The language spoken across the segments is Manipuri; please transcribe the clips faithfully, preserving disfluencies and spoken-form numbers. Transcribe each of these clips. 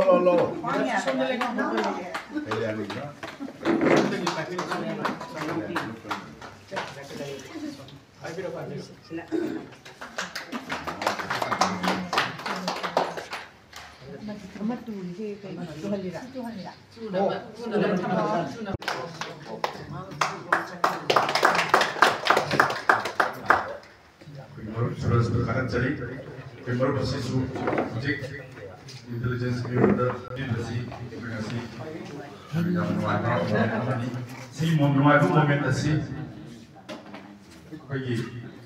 ꯂꯧ, ꯂꯧ, ꯂꯧ꯫ ꯑꯃ ꯇꯨꯔꯤꯁꯦ ꯀꯩꯅꯣ? ꯇꯨꯍꯜꯂꯤꯔꯥ? ꯇꯨꯍꯜꯂꯤꯔꯥ? ꯑꯩꯈꯣꯏ ꯃꯔꯨꯞ ꯁꯨꯔꯖꯄꯨ ꯊꯥꯒꯠꯆꯔꯤ꯫ ꯑꯩꯈꯣꯏ ꯃꯔꯨꯞ ꯑꯁꯤꯁꯨ ꯍꯧꯖꯤꯛ intelligence bureauꯗ ꯄꯤꯕꯁꯤ ꯑꯩꯈꯣꯏ ꯉꯁꯤ ꯌꯥꯝ ꯅꯨꯡꯉꯥꯏꯕ moment ꯑꯃꯅꯤ꯫ ꯁꯤ ꯃꯣ-, ꯅꯨꯡꯉꯥꯏꯕ moment ꯑꯁꯤ ꯑꯩꯈꯣꯏꯒꯤ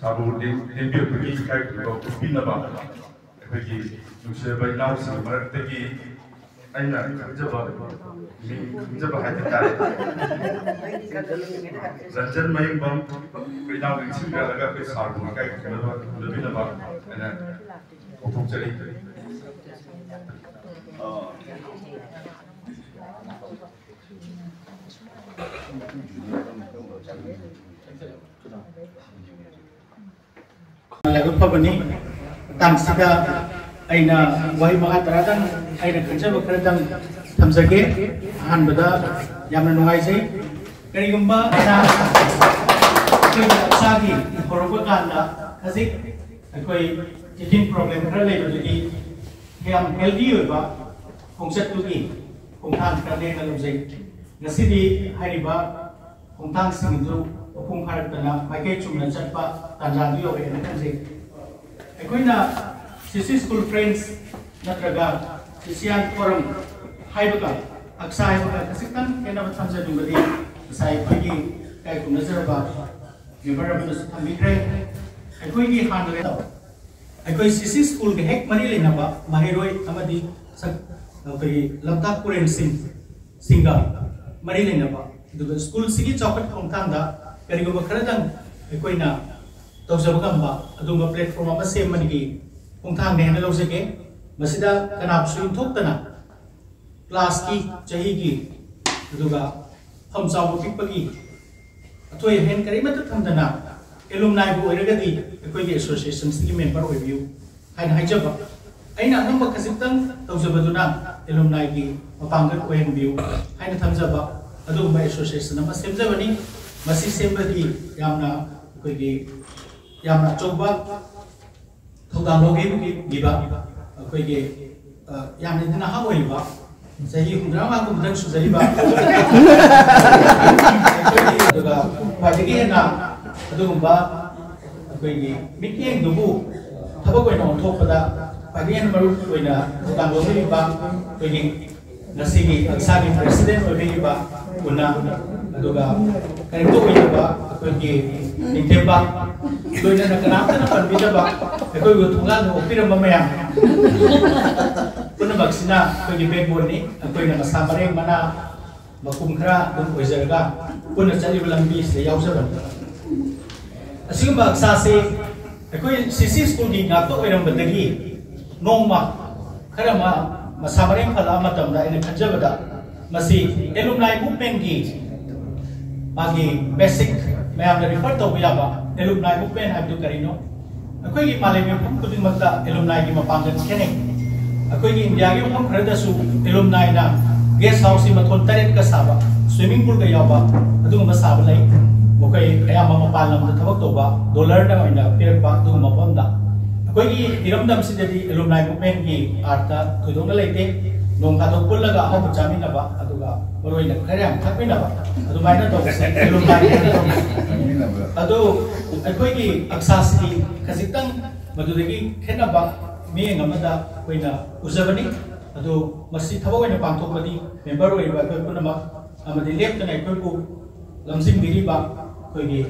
ꯁꯥꯔꯕꯨ ꯂꯦꯡ-, ꯂꯦꯡꯕꯤꯔꯛꯄꯒꯤ ꯏꯀꯥꯏ ꯈꯨꯝꯅꯕ ꯎꯠꯄꯤꯅꯕ ꯑꯩꯈꯣꯏꯒꯤ ꯅꯨꯡꯁꯤꯔꯕ ꯏꯅꯥꯎꯁꯤꯡ ꯃꯔꯛꯇꯒꯤ ꯑꯩꯅ ꯈꯪꯖꯕ, ꯃꯤꯡ ꯈꯪꯖꯕ ꯍꯥꯏꯕ ꯇꯥꯔꯦ, ꯔꯟꯖꯟ ꯃꯌꯨꯝꯕꯝ, ꯑꯩꯈꯣꯏ ꯏꯅꯥꯎ ꯅꯤꯡꯁꯤꯡꯕꯤꯔꯛꯂꯒ ꯑꯩꯈꯣꯏ ꯁꯥꯔꯕꯨ ꯏꯀꯥꯏ ꯈꯨꯝꯅꯕ, ꯈꯨꯝꯅꯕꯤꯅꯕ ꯑꯩꯅ ꯀꯧꯊꯣꯛꯆꯔꯤ꯫ ꯂꯥꯏꯕꯛ ꯐꯕꯅꯤ꯫ ꯃꯇꯥꯡꯁꯤꯗ ꯑꯩꯅ ꯋꯥꯍꯩ ꯃꯉꯥ ꯇꯔꯥꯗꯪ ꯑꯩꯅ ꯈꯟꯖꯕ ꯈꯔꯗꯪ ꯊꯝꯖꯒꯦ꯫ ꯑꯍꯥꯟꯕꯗ ꯌꯥꯝꯅ ꯅꯨꯡꯉꯥꯏꯖꯩ꯫ ꯀꯔꯤꯒꯨꯝꯕ ꯑꯩꯅ ꯑꯩꯈꯣꯏꯒꯤ ꯍꯛꯆꯥꯡꯒꯤ ꯍꯧꯔꯛꯄ ꯀꯥꯟꯗ ꯍꯧꯖꯤꯛ ꯑꯩꯈꯣꯏ eating problem ꯈꯔ ꯂꯩꯕꯗꯨꯗꯤ ꯌꯥꯝ healthy ꯑꯣꯏꯕ ꯈꯣꯡꯆꯠꯇꯨꯒꯤ ꯈꯣꯡꯊꯥꯡ ꯈꯔꯅꯦꯅ ꯂꯧꯖꯩ꯫ ꯉꯁꯤꯗꯤ ꯍꯥꯏꯔꯤꯕ ꯈꯣꯡꯊꯥꯡꯁꯤꯡ ꯑꯗꯨ ꯃꯄꯨꯡ ꯐꯥꯔꯛꯇꯅ ꯃꯥꯏꯀꯩ ꯆꯨꯝꯅ ꯆꯠꯄ ꯇꯥꯟꯖꯥꯗꯨ ꯌꯧꯔꯛꯑꯦꯅ ꯈꯟꯖꯩ꯫ ꯑꯩꯈꯣꯏꯅ CC School Friends ꯅꯠꯇ꯭ꯔꯒ CCI Forum ꯍꯥꯏꯕꯒ ꯑꯛꯁꯥ ꯍꯥꯏꯕꯒ ꯈꯖꯤꯛꯇꯪ ꯈꯦꯠꯅꯕ ꯊꯝꯖꯅꯤꯡꯕꯗꯤ ꯉꯁꯥꯏ ꯑꯩꯈꯣꯏꯒꯤ ꯏꯀꯥꯏ ꯈꯨꯝꯅꯖꯔꯕ member ꯑꯃꯅꯁꯨ ꯊꯝꯕꯤꯈ꯭ꯔꯦ꯫ ꯑꯩꯈꯣꯏꯒꯤ ꯍꯥꯟꯅ ꯑꯩꯈꯣꯏ CC Schoolꯒ ꯍꯦꯛ ꯃꯔꯤ ꯂꯩꯅꯕ ꯃꯍꯩꯔꯣꯏ ꯑꯃꯗꯤ ꯁꯛ-, ꯑꯩꯈꯣꯏꯒꯤ ꯂꯝꯇꯥꯛ ꯄꯨꯔꯦꯜꯁꯤꯡ, ꯁꯤꯡꯒ ꯃꯔꯤ ꯂꯩꯅꯕ, ꯑꯗꯨꯒ schoolꯁꯤꯒꯤ ꯆꯥꯎꯈꯠ ꯈꯣꯡꯊꯥꯡꯗ ꯀꯔꯤꯒꯨꯝꯕ ꯈꯔꯗꯪ ꯑꯩꯈꯣꯏꯅ ꯇꯧꯖꯕ ꯉꯝꯕ ꯑꯗꯨꯒꯨꯝꯕ platform ꯑꯃ ꯁꯦꯝꯕꯒꯤ ꯈꯣꯡꯊꯥꯡꯅꯦ ꯍꯥꯏꯅ ꯂꯧꯖꯒꯦ꯫ ꯃꯁꯤꯗ ꯀꯅꯥꯕꯨꯁꯨ ꯏꯟꯊꯣꯛꯇꯅ classꯀꯤ, ꯆꯍꯤꯒꯤ, ꯑꯗꯨꯒ ꯐꯝ ꯆꯥꯎꯕ ꯄꯤꯛꯄꯒꯤ ꯑꯊꯣꯏ ꯑꯍꯦꯟ ꯀꯔꯤꯃꯠꯇ ꯊꯝꯗꯅ alumniꯕꯨ ꯑꯣꯏꯔꯒꯗꯤ ꯑꯩꯈꯣꯏꯒꯤ associationꯁꯤꯒꯤ member ꯑꯣꯏꯕꯤꯌꯨ ꯍꯥꯏꯅ ꯍꯥꯏꯖꯕ꯫ ꯑꯩꯅ ꯑꯉꯝꯕ ꯈꯖꯤꯛꯇꯪ ꯇꯧꯖꯕꯗꯨꯅ ꯑꯦꯂꯨꯝꯅꯥꯏꯒꯤ ꯃꯄꯥꯡꯒꯜ ꯑꯣꯏꯍꯟꯕꯤꯌꯨ ꯍꯥꯏꯅ ꯊꯝꯖꯕ ꯑꯗꯨꯒꯨꯝꯕ ꯑꯦꯁꯣꯁꯤꯌꯦꯁꯟ ꯑꯃ ꯁꯦꯝꯖꯕꯅꯤ꯫ ꯃꯁꯤ ꯁꯦꯝꯕꯒꯤ ꯌꯥꯝꯅ ꯑꯩꯈꯣꯏꯒꯤ ꯌꯥꯝꯅ ꯑꯆꯧꯕ ꯊꯧꯗꯥꯡ ꯂꯧꯕꯤꯕ ꯑꯩꯈꯣꯏꯒꯤ ꯌꯥꯝꯅ ꯅꯍꯥ ꯑꯣꯏꯔꯤꯕ ꯆꯍꯤ ꯍꯨꯝꯗ꯭ꯔꯥ ꯃꯉꯥ ꯀꯨꯝꯗꯪ ꯁꯨꯖꯔꯤꯕ ꯑꯗꯨꯒ ꯈ꯭ꯋꯥꯏꯗꯒꯤ ꯍꯦꯟꯅ ꯑꯗꯨꯒꯨꯝꯕ ꯑꯩꯈꯣꯏꯒꯤ ꯃꯤꯠꯌꯦꯡꯗꯨꯕꯨ ꯊꯕꯛ ꯑꯣꯏꯅ ꯑꯣꯟꯊꯣꯛꯄꯗ ꯈ꯭ꯋꯥꯏꯗꯒꯤ ꯍꯦꯟꯅ ꯃꯔꯨ ꯑꯣꯏꯅ ꯊꯧꯗꯥꯡ ꯂꯧꯕꯤꯔꯤꯕ ꯑꯩꯈꯣꯏꯒꯤ ꯉꯁꯤꯒꯤ ꯑꯛꯁꯥꯒꯤ ꯄ꯭ꯔꯦꯁꯤꯗꯦꯟ ꯑꯣꯏꯕꯤꯔꯤꯕ ꯄꯨꯟꯅ, ꯑꯗꯨꯒ ꯀꯔꯤꯝꯇ ꯑꯣꯏꯗꯕ ꯑꯩꯈꯣꯏꯒꯤ ꯅꯤꯡꯊꯦꯝꯕ, ꯂꯣꯏꯅꯅ ꯀꯅꯥꯝꯇꯅ ꯄꯟꯕꯤꯗꯕ ꯑꯩꯈꯣꯏꯕꯨ ꯊꯣꯡꯒꯥꯟꯗ ꯑꯣꯛꯄꯤꯔꯝꯕ ꯃꯌꯥꯝ ꯄꯨꯝꯅꯃꯛꯁꯤꯅ ꯑꯩꯈꯣꯏꯒꯤ ꯕꯦꯛꯕꯣꯟꯅꯤ꯫ ꯑꯩꯈꯣꯏꯅ ꯃꯁꯥ ꯃꯔꯦꯡ ꯃꯅꯥ ꯃꯄꯨꯝ ꯈꯔ ꯑꯗꯨꯝ ꯑꯣꯏꯖꯔꯒ ꯄꯨꯟꯅ ꯆꯠꯂꯤꯕ ꯂꯝꯕꯤꯁꯤꯗ ꯌꯥꯎꯖꯕꯅꯤ꯫ ꯑꯁꯤꯒꯨꯝꯕ ꯑꯛꯁꯥꯁꯤ ꯑꯩꯈꯣꯏ ꯁꯤ ꯁꯤ ꯁ꯭ꯀꯨꯜꯒꯤ ꯉꯥꯛꯇ ꯑꯣꯏꯔꯝꯕꯗꯒꯤ ꯅꯣꯡꯃ ꯈꯔ ꯑꯃ ꯃꯁꯥ ꯃꯔꯦꯡ ꯐꯠꯂꯛꯑ ꯃꯇꯝꯗ ꯑꯩꯅ ꯈꯟꯖꯕꯗ ꯃꯁꯤ ꯑꯦꯂꯨꯝꯅꯥꯏ ꯃꯨꯚꯃꯦꯟꯒꯤ ꯃꯥꯒꯤ ꯕꯦꯁꯤꯛ ꯃꯌꯥꯝꯅ ꯔꯤꯐꯔ ꯇꯧꯕ ꯌꯥꯕ ꯑꯦꯂꯨꯝꯅꯥꯏ ꯃꯨꯚꯃꯦꯟ ꯍꯥꯏꯕꯗꯨ ꯀꯔꯤꯅꯣ? ꯑꯩꯈꯣꯏꯒꯤ ꯃꯥꯂꯦꯝꯒꯤ ꯃꯐꯝ ꯈꯨꯗꯤꯡꯃꯛꯇ ꯑꯦꯂꯨꯝꯅꯥꯏꯒꯤ ꯃꯄꯥꯡꯒꯜ ꯈꯦꯠꯅꯩ꯫ ꯑꯩꯈꯣꯏꯒꯤ ꯏꯟꯗꯤꯌꯥꯒꯤ ꯃꯐꯝ ꯈꯔꯗꯁꯨ ꯑꯦꯂꯨꯝꯅꯥꯏꯅ ꯒꯦꯁ ꯍꯥꯎꯁꯁꯤ ꯃꯊꯣꯟ ꯇꯔꯦꯠꯀ ꯁꯥꯕ, ꯁ꯭ꯋꯤꯃꯤꯡ ꯄꯨꯜꯒ ꯌꯥꯎꯕ ꯑꯗꯨꯒꯨꯝꯕ ꯁꯥꯕ ꯂꯩ꯫ ꯃꯈꯣꯏ ꯑꯌꯥꯝꯕ ꯃꯄꯥꯟ ꯂꯝꯗ ꯊꯕꯛ ꯇꯧꯕ ꯗꯣꯂꯔꯅ ꯑꯣꯏꯅ ꯄꯤꯔꯛꯄ ꯑꯗꯨꯒꯨꯝꯕ ꯃꯐꯝꯗ꯫ ꯑꯩꯈꯣꯏꯒꯤ ꯏꯔꯝꯗꯝꯁꯤꯗꯗꯤ ꯑꯦꯂꯨꯝꯅꯥꯏ ꯃꯨꯚꯃꯦꯟꯒꯤ ꯑꯥꯔꯠꯇ ꯊꯣꯏꯗꯣꯛꯅ ꯂꯩꯇꯦ꯫ ꯅꯣꯡ ꯐꯥꯗꯣꯛ ꯄꯨꯜꯂꯒ ꯑꯍꯥꯎꯕ ꯆꯥꯃꯤꯟꯅꯕ, ꯑꯗꯨꯒ ꯃꯔꯨꯑꯣꯏꯅ ꯈꯔ ꯌꯥꯝ ꯊꯛꯃꯤꯟꯅꯕ, ꯑꯗꯨꯃꯥꯏꯅ ꯇꯧꯕꯁꯦ ꯑꯦꯂꯨꯝꯅꯥꯏ ꯍꯥꯏꯅ ꯇꯧꯕ꯫ ꯑꯗꯨ ꯑꯩꯈꯣꯏꯒꯤ ꯑꯛꯁꯥꯁꯤꯗꯤ ꯈꯖꯤꯛꯇꯪ ꯃꯗꯨꯗꯒꯤ ꯈꯦꯠꯅꯕ ꯃꯤꯠꯌꯦꯡ ꯑꯃꯗ ꯑꯩꯈꯣꯏꯅ ꯎꯖꯕꯅꯤ꯫ ꯑꯗꯨ ꯃꯁꯤ ꯊꯕꯛ ꯑꯣꯏꯅ ꯄꯥꯡꯊꯣꯛꯄꯗꯤ ꯃꯦꯝꯕꯔ ꯑꯣꯏꯔꯤꯕ ꯑꯩꯈꯣꯏ ꯄꯨꯝꯅꯃꯛ ꯑꯃꯗꯤ ꯂꯦꯞꯇꯅ ꯑꯩꯈꯣꯏꯕꯨ ꯂꯝꯖꯤꯡꯕꯤꯔꯤꯕ ꯑꯩꯈꯣꯏꯒꯤ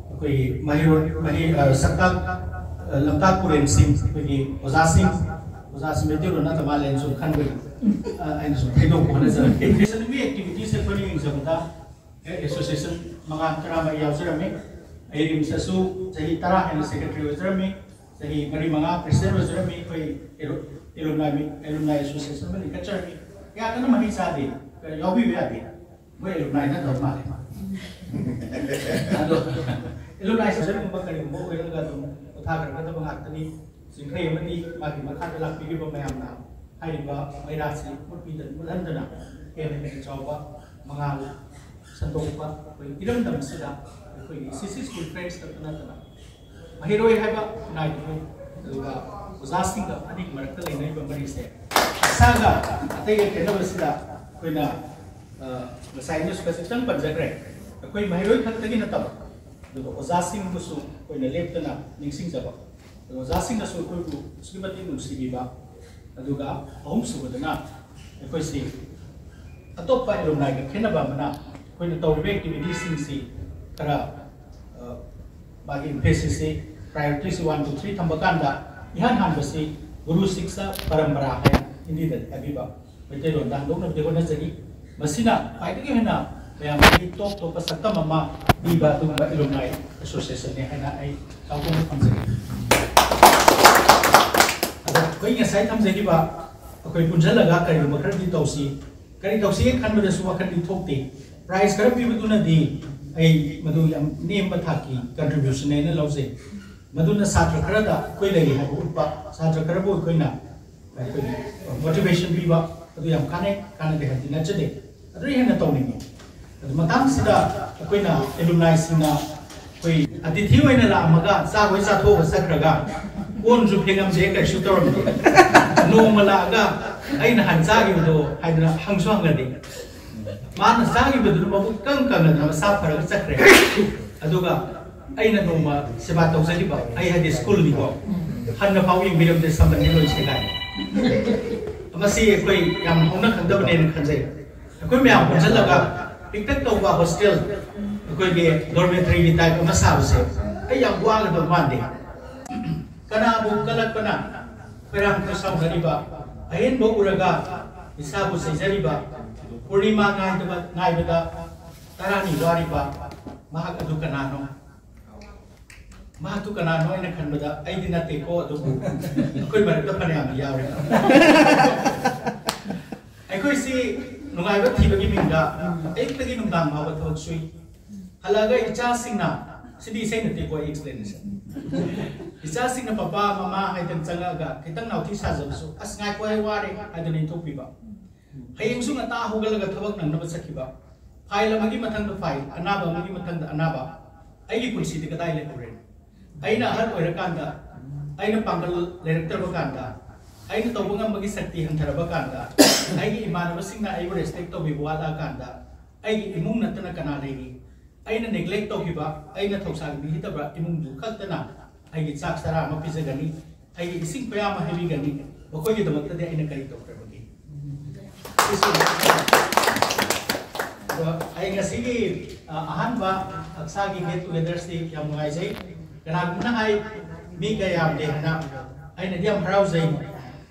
ꯑꯩꯈꯣꯏꯒꯤ ꯃꯍꯩꯔꯣꯏ ꯃꯍꯩ ꯑ, ꯁꯛꯇꯥꯛ ꯑ, ꯂꯝꯇꯥꯛ ꯄꯨꯔꯦꯟꯁꯤꯡ, ꯑꯩꯈꯣꯏꯒꯤ ꯑꯣꯖꯥꯁꯤꯡ, ꯑꯣꯖꯥꯁꯤꯡ ꯃꯩꯇꯩꯂꯣꯟ ꯅꯠꯇ ꯃꯥꯜꯂꯦꯅ ꯁꯨꯝ ꯈꯟꯕꯒꯤ ꯑ, ꯑꯩꯅ ꯁꯨꯝ ꯊꯩꯗꯣꯛꯄ ꯍꯣꯠꯅꯖꯔꯛꯀꯦ꯫ ꯃꯤ ꯑꯦꯛꯇꯤꯚꯤꯇꯤꯁ ꯑꯩꯈꯣꯏꯅ ꯌꯦꯡꯖꯕꯗ ꯑꯦꯁꯣꯁꯤꯌꯦꯁꯟ ꯃꯉꯥ ꯇꯔꯥꯃꯔꯤ ꯌꯥꯎꯖꯔꯝꯃꯤ꯫ ꯑꯩ ꯔꯤꯝꯁꯇꯁꯨ ꯆꯍꯤ ꯇꯔꯥ ꯍꯦꯟꯅ ꯁꯦꯀ꯭ꯔꯦꯇꯔꯤ ꯑꯣꯏꯖꯔꯝꯃꯤ꯫ ꯆꯍꯤ ꯃꯔꯤ ꯃꯉꯥ ꯄ꯭ꯔꯦꯁꯤꯗꯦꯟ ꯑꯣꯏꯖꯔꯝꯃꯤ꯫ ꯑꯩꯈꯣꯏ ꯑꯦꯂꯨꯝꯅꯥꯏ ꯑꯦꯂꯨꯝꯅꯥꯏ ꯑꯦꯁꯣꯁꯤꯌꯦꯁꯟ ꯑꯃ ꯂꯤꯡꯈꯠꯆꯔꯝꯃꯤ꯫ ꯀꯌꯥ ꯀꯟꯅ ꯃꯍꯩ ꯆꯥꯗꯦ, ꯌꯥꯎꯕꯤꯕ ꯌꯥꯗꯦ꯫ ꯃꯣꯏ ꯑꯦꯂꯨꯝꯅꯥꯏ ꯅꯠꯇꯕ ꯃꯥꯜꯂꯦ꯫ ꯑꯗꯣ ꯑꯦꯂꯨꯝꯅꯥꯏ ꯁꯦꯁꯟꯒꯨꯝꯕ ꯀꯔꯤꯒꯨꯝꯕ ꯑꯣꯏꯔꯒ ꯑꯗꯨꯝ ꯄꯣꯊꯥꯈ꯭ꯔꯒꯗꯕ ꯉꯥꯛꯇꯅꯤ꯫ ꯆꯤꯡꯈꯩ ꯑꯃꯗꯤ ꯃꯥꯒꯤ ꯃꯈꯥꯗ ꯂꯥꯛꯄꯤꯔꯤꯕ ꯃꯌꯥꯝꯅ ꯍꯥꯏꯔꯤꯕ ꯃꯩꯔꯥꯁꯤ ꯃꯨꯠꯄꯤꯗ ꯃꯨꯠꯍꯟꯗꯅ ꯍꯦꯟꯅ ꯍꯦꯟꯅ ꯆꯥꯎꯕ ꯃꯉꯥꯜ ꯁꯟꯗꯣꯛꯄ ꯑꯩꯈꯣꯏ ꯏꯔꯝꯗꯝ ꯑꯁꯤꯗ ꯑꯩꯈꯣꯏꯒꯤ ꯁꯤ ꯁꯤ ꯁ꯭ꯀꯨꯜ ꯐ꯭ꯔꯦꯟꯁ ꯈꯛꯇ ꯅꯠꯇꯅ ꯃꯍꯩꯔꯣꯏ ꯍꯥꯏꯕ ꯈꯨꯟꯅꯥꯏꯗꯨꯕꯨ ꯑꯗꯨꯒ ꯑꯣꯖꯥꯁꯤꯡꯒ ꯑꯅꯤꯒꯤ ꯃꯔꯛꯇ ꯂꯩꯅꯔꯤꯕ ꯃꯔꯤꯁꯦ ꯏꯁꯥꯒ ꯑꯇꯩꯒ ꯈꯦꯠꯅꯕꯁꯤꯗ ꯑꯩꯈꯣꯏꯅ ꯉꯁꯥꯏ ꯑꯩꯅꯁꯨ ꯈꯖꯤꯛꯇꯪ ꯄꯟꯖꯈ꯭ꯔꯦ꯫ ꯑꯩꯈꯣꯏ ꯃꯍꯩꯔꯣꯏ ꯈꯛꯇꯒꯤ ꯅꯠꯇꯕ ꯑꯗꯨꯒ ꯑꯣꯖꯥꯁꯤꯡꯕꯨꯁꯨ ꯑꯩꯈꯣꯏꯅ ꯂꯦꯞꯇꯅ ꯅꯤꯡꯁꯤꯡꯖꯕ, ꯑꯗꯨꯒ ꯑꯣꯖꯥꯁꯤꯡꯅꯁꯨ ꯑꯩꯈꯣꯏꯕꯨ ꯑꯁꯨꯛꯀꯤ ꯃꯇꯤꯛ ꯅꯨꯡꯁꯤꯕꯤꯕ, ꯑꯗꯨꯒ ꯑꯍꯨꯝꯁꯨꯕꯗꯅ ꯑꯩꯈꯣꯏꯁꯤ ꯑꯇꯣꯞꯄ ꯑꯦꯂꯨꯝꯅꯥꯏꯒ ꯈꯦꯠꯅꯕ ꯑꯃꯅ ꯑꯩꯈꯣꯏꯅ ꯇꯧꯔꯤꯕ ꯑꯦꯛꯇꯤꯚꯤꯇꯤꯁꯤꯡꯁꯤ ꯈꯔ ꯃꯥꯒꯤ ꯏꯝꯐꯦꯁꯤꯁꯁꯤ ꯄ꯭ꯔꯥꯏꯌꯣꯔꯤꯇꯤꯁꯤ ꯋꯥꯟ ꯇꯨ ꯊ꯭ꯔꯤ ꯊꯝꯕ ꯀꯥꯟꯗ ꯏꯍꯥꯟ ꯍꯥꯟꯕꯁꯤ ꯒꯨꯔꯨ ꯁꯤꯛꯁ ꯄꯔꯝꯄꯔꯥ ꯍꯥꯏꯅ ꯍꯤꯟꯗꯤꯗ ꯍꯥꯏꯕꯤꯕ ꯃꯩꯇꯩꯂꯣꯟꯗ ꯍꯟꯗꯣꯛꯅꯕꯗꯤ ꯍꯣꯠꯅꯖꯔꯤ꯫ ꯃꯁꯤꯅ ꯈ꯭ꯋꯥꯏꯗꯒꯤ ꯍꯦꯟꯅ ꯃꯌꯥꯝꯗꯒꯤ ꯇꯣꯞ ꯇꯣꯞꯄ ꯁꯛꯇꯝ ꯑꯃ ꯄꯤꯕ ꯑꯗꯨꯒꯨꯝꯕ ꯑꯦꯂꯨꯝꯅꯥꯏ ꯑꯦꯁꯣꯁꯤꯌꯦꯁꯟꯅꯤ ꯍꯥꯏꯅ ꯑꯩ ꯆꯥꯎꯊꯣꯛꯅ ꯊꯝꯖꯒꯦ꯫ ꯑꯗꯣ ꯑꯩꯈꯣꯏ ꯉꯁꯥꯏ ꯊꯝꯖꯈꯤꯕ ꯑꯩꯈꯣꯏ ꯄꯨꯟꯁꯤꯜꯂꯒ ꯀꯔꯤꯒꯨꯝꯕ ꯈꯔꯗꯤ ꯇꯧꯁꯤ, ꯀꯔꯤ ꯇꯧꯁꯤꯒꯦ ꯈꯟꯕꯗꯁꯨ ꯋꯥꯈꯜꯗꯤ ꯊꯣꯛꯇꯦ꯫ ꯄ꯭ꯔꯥꯏꯖ ꯈꯔ ꯄꯤꯕꯗꯨꯅꯗꯤ ꯑꯩ ꯃꯗꯨ ꯌꯥꯝ ꯅꯦꯝꯕ ꯊꯥꯛꯀꯤ ꯀꯟꯇ꯭ꯔꯤꯕ꯭ꯌꯨꯁꯟ ꯍꯥꯏꯅ ꯂꯧꯖꯩ꯫ ꯃꯗꯨꯅ ꯁꯥꯇ꯭ꯔ ꯈꯔꯗ ꯑꯩꯈꯣꯏ ꯂꯩꯔꯤ ꯍꯥꯏꯕ ꯎꯠꯄ, ꯁꯥꯇ꯭ꯔ ꯈꯔꯕꯨ ꯑꯩꯈꯣꯏꯅ ꯑꯩꯈꯣꯏꯒꯤ ꯃꯣꯇꯤꯚꯦꯁꯟ ꯄꯤꯕ ꯑꯗꯨ ꯌꯥꯝ ꯀꯥꯟꯅꯩ꯫ ꯀꯥꯟꯅꯗꯦ ꯍꯥꯏꯕꯗꯤ ꯅꯠꯆꯗꯦ, ꯑꯗꯨ ꯍꯦꯟꯅ ꯇꯧꯅꯤꯡꯉꯤ꯫ ꯑꯗꯨ ꯃꯇꯥꯡꯁꯤꯗ ꯑꯩꯈꯣꯏꯅ ꯑꯦꯂꯨꯝꯅꯥꯏꯁꯤꯡꯅ ꯑꯩꯈꯣꯏ ꯑꯇꯤꯊꯤ ꯑꯣꯏꯅ ꯂꯥꯛꯑꯝꯃꯒ ꯆꯥꯛ ꯍꯣꯏ ꯆꯥꯊꯣꯛꯑꯒ ꯆꯠꯈ꯭ꯔꯒ ꯀꯣꯟꯁꯨ ꯐꯦꯡꯉꯝꯗꯦ, ꯀꯔꯤꯁꯨ ꯇꯧꯔꯝꯗꯦ꯫ ꯅꯣꯡꯃ ꯂꯥꯛꯑꯒ ꯑꯩꯅ ꯍꯥꯟ ꯆꯥꯈꯤꯕꯗꯣ ꯍꯥꯏꯗꯅ ꯍꯪꯁꯨ ꯍꯪꯒꯗꯦ꯫ ꯃꯥꯅ ꯆꯥꯈꯤꯕꯗꯨꯅ ꯃꯕꯨꯛ ꯏꯀꯪ ꯀꯪꯅ ꯃꯁꯥ ꯐꯔꯒ ꯆꯠꯈ꯭ꯔꯦ꯫ ꯑꯗꯨꯒ ꯑꯩꯅ ꯅꯣꯡꯃ ꯁꯦꯕꯥ ꯇꯧꯖꯈꯤꯕ, ꯑꯩ ꯍꯥꯏꯗꯤ ꯁ꯭ꯀꯨꯜꯅꯤꯀꯣ, ꯍꯟꯅ ꯐꯥꯎ ꯌꯦꯡꯕꯤꯔꯝꯗꯦ, ꯁꯝꯕꯟꯗꯤ ꯂꯣꯏ ꯁꯦꯒꯥꯏ꯫ ꯃꯁꯤ ꯑꯩꯈꯣꯏ ꯌꯥꯝ ꯍꯧꯅ ꯈꯪꯗꯕꯅꯦꯅ ꯈꯟꯖꯩ꯫ ꯑꯩꯈꯣꯏ ꯃꯌꯥꯝ ꯄꯨꯟꯁꯤꯜꯂꯒ ꯄꯤꯛꯇꯛ ꯇꯧꯕ ꯍꯣꯁꯇꯦꯜ, ꯑꯩꯈꯣꯏꯒꯤ ꯗꯣꯔꯃꯦꯇꯔꯤꯒꯤ ꯇꯥꯏꯞ ꯑꯃ ꯁꯥꯕꯁꯦ ꯑꯩ ꯌꯥꯝ ꯋꯥꯒꯗꯕ ꯃꯥꯟꯗꯦ꯫ ꯀꯅꯥꯕꯨ ꯀꯂꯛꯄꯅ ꯈꯣꯏꯔꯥꯡ ꯈꯣꯏꯁꯥꯎꯅꯔꯤꯕ, ꯑꯍꯦꯟꯕ ꯎꯔꯒ ꯏꯁꯥꯕꯨ ꯁꯤꯖꯔꯤꯕ, ꯄꯨꯔꯅꯤꯃꯥ ꯉꯥꯏꯗꯕ, ꯉꯥꯏꯕꯗ ꯇꯔꯥꯅꯤ ꯋꯥꯔꯤꯕ ꯃꯍꯥꯛ ꯑꯗꯨ ꯀꯅꯥꯅꯣ? ꯃꯍꯥꯛꯇꯨ ꯀꯅꯥꯅꯣ ꯍꯥꯏꯅ ꯈꯟꯕꯗ ꯑꯩꯗꯤ ꯅꯠꯇꯦꯀꯣ, ꯑꯗꯨꯕꯨ ꯑꯩꯈꯣꯏ ꯃꯔꯛꯇ ꯐꯅꯌꯥꯝꯗꯤ ꯌꯥꯎꯔꯦ꯫ ꯑꯩꯈꯣꯏꯁꯤ ꯅꯨꯡꯉꯥꯏꯕ ꯊꯤꯕꯒꯤ ꯃꯤꯡꯗ ꯑꯌꯨꯛꯇꯒꯤ ꯅꯨꯡꯗꯥꯡ ꯐꯥꯎꯕ ꯊꯕꯛ ꯁꯨꯏ꯫ ꯍꯜꯂꯛꯑꯒ ꯏꯆꯥꯁꯤꯡꯅ, ꯁꯤꯗꯤ ꯏꯁꯩ ꯅꯠꯇꯦꯀꯣ, ꯑꯩ ꯑꯦꯛꯁꯄ꯭ꯂꯦꯅꯦꯁꯟ꯫ ꯏꯆꯥꯁꯤꯡꯅ ꯄꯄꯥ ꯃꯃꯥ ꯍꯥꯏꯗꯅ ꯆꯪꯉꯛꯑꯒ ꯈꯤꯇꯪ ꯅꯥꯎꯊꯤ ꯁꯥꯖꯕꯁꯨ, "ꯑꯁ, ꯉꯥꯏꯈꯣ, ꯑꯩ ꯋꯥꯔꯦ" ꯍꯥꯏꯗꯅ ꯏꯟꯊꯣꯛꯄꯤꯕ꯫ ꯍꯌꯦꯡꯁꯨ ꯉꯟꯇꯥ ꯍꯧꯒꯠꯂꯒ ꯊꯕꯛ ꯅꯪꯅꯕ ꯆꯠꯈꯤꯕ꯫ ꯐꯥꯏꯜ ꯑꯃꯒꯤ ꯃꯊꯪꯗ ꯐꯥꯏꯜ, ꯑꯅꯥꯕ ꯑꯃꯒꯤ ꯃꯊꯪꯗ ꯑꯅꯥꯕ꯫ ꯑꯩꯒꯤ ꯄꯨꯟꯁꯤꯗꯤ ꯀꯗꯥꯏ ꯂꯩꯍꯧꯔꯦ? ꯑꯩꯅ ꯑꯍꯜ ꯑꯣꯏꯔꯀꯥꯟꯗ, ꯑꯩꯅ ꯄꯥꯡꯒꯜ ꯂꯩꯔꯛꯇ꯭ꯔꯕ ꯀꯥꯟꯗ, ꯑꯩꯅ ꯇꯧꯕ ꯉꯝꯕꯒꯤ ꯁꯛꯇꯤ ꯍꯟꯊꯔꯕ ꯀꯥꯟꯗ, ꯑꯩꯒꯤ ꯏꯃꯥꯟꯅꯕꯁꯤꯡꯅ ꯑꯩꯕꯨ ꯔꯦꯁꯄꯦꯛ ꯇꯧꯕꯤꯕ ꯋꯥꯠꯂꯛꯑꯀꯥꯟꯗ, ꯑꯩꯒꯤ ꯏꯃꯨꯡ ꯅꯠꯇꯅ ꯀꯅꯥ ꯂꯩꯔꯤ? ꯑꯩꯅ ꯅꯦꯒ꯭ꯂꯦꯛ ꯇꯧꯈꯤꯕ, ꯑꯩꯅ ꯊꯧꯁꯥꯕꯤꯈꯤꯗꯕ ꯏꯃꯨꯡꯗꯨ ꯈꯛꯇꯅ ꯑꯩꯒꯤ ꯆꯥꯛ ꯆꯔꯥ ꯑꯃ ꯄꯤꯖꯒꯅꯤ, ꯑꯩꯒꯤ ꯏꯁꯤꯡ ꯈꯨꯌꯥ ꯑꯃ ꯍꯩꯕꯤꯒꯅꯤ꯫ ꯃꯈꯣꯏꯒꯤꯗꯃꯛꯇꯗꯤ ꯑꯩꯅ ꯀꯔꯤ ꯇꯧꯈ꯭ꯔꯕꯒꯦ? ꯁꯤꯁꯨ꯫ ꯑꯗꯣ ꯑꯩ ꯉꯁꯤꯒꯤ, ꯑ, ꯑꯍꯥꯟꯕ ꯑꯛꯁꯥꯒꯤ ꯒꯦꯠ ꯇꯨꯒꯦꯗꯔꯁꯤ ꯌꯥꯝ ꯅꯨꯡꯉꯥꯏꯖꯩ꯫ ꯀꯅꯥꯒꯨꯝꯕꯅ ꯍꯥꯏ, "ꯃꯤ ꯀꯌꯥ ꯌꯥꯝꯗꯦ" ꯍꯥꯏꯅ꯫ ꯑꯩꯅꯗꯤ ꯌꯥꯝ ꯍꯔꯥꯎꯖꯩ꯫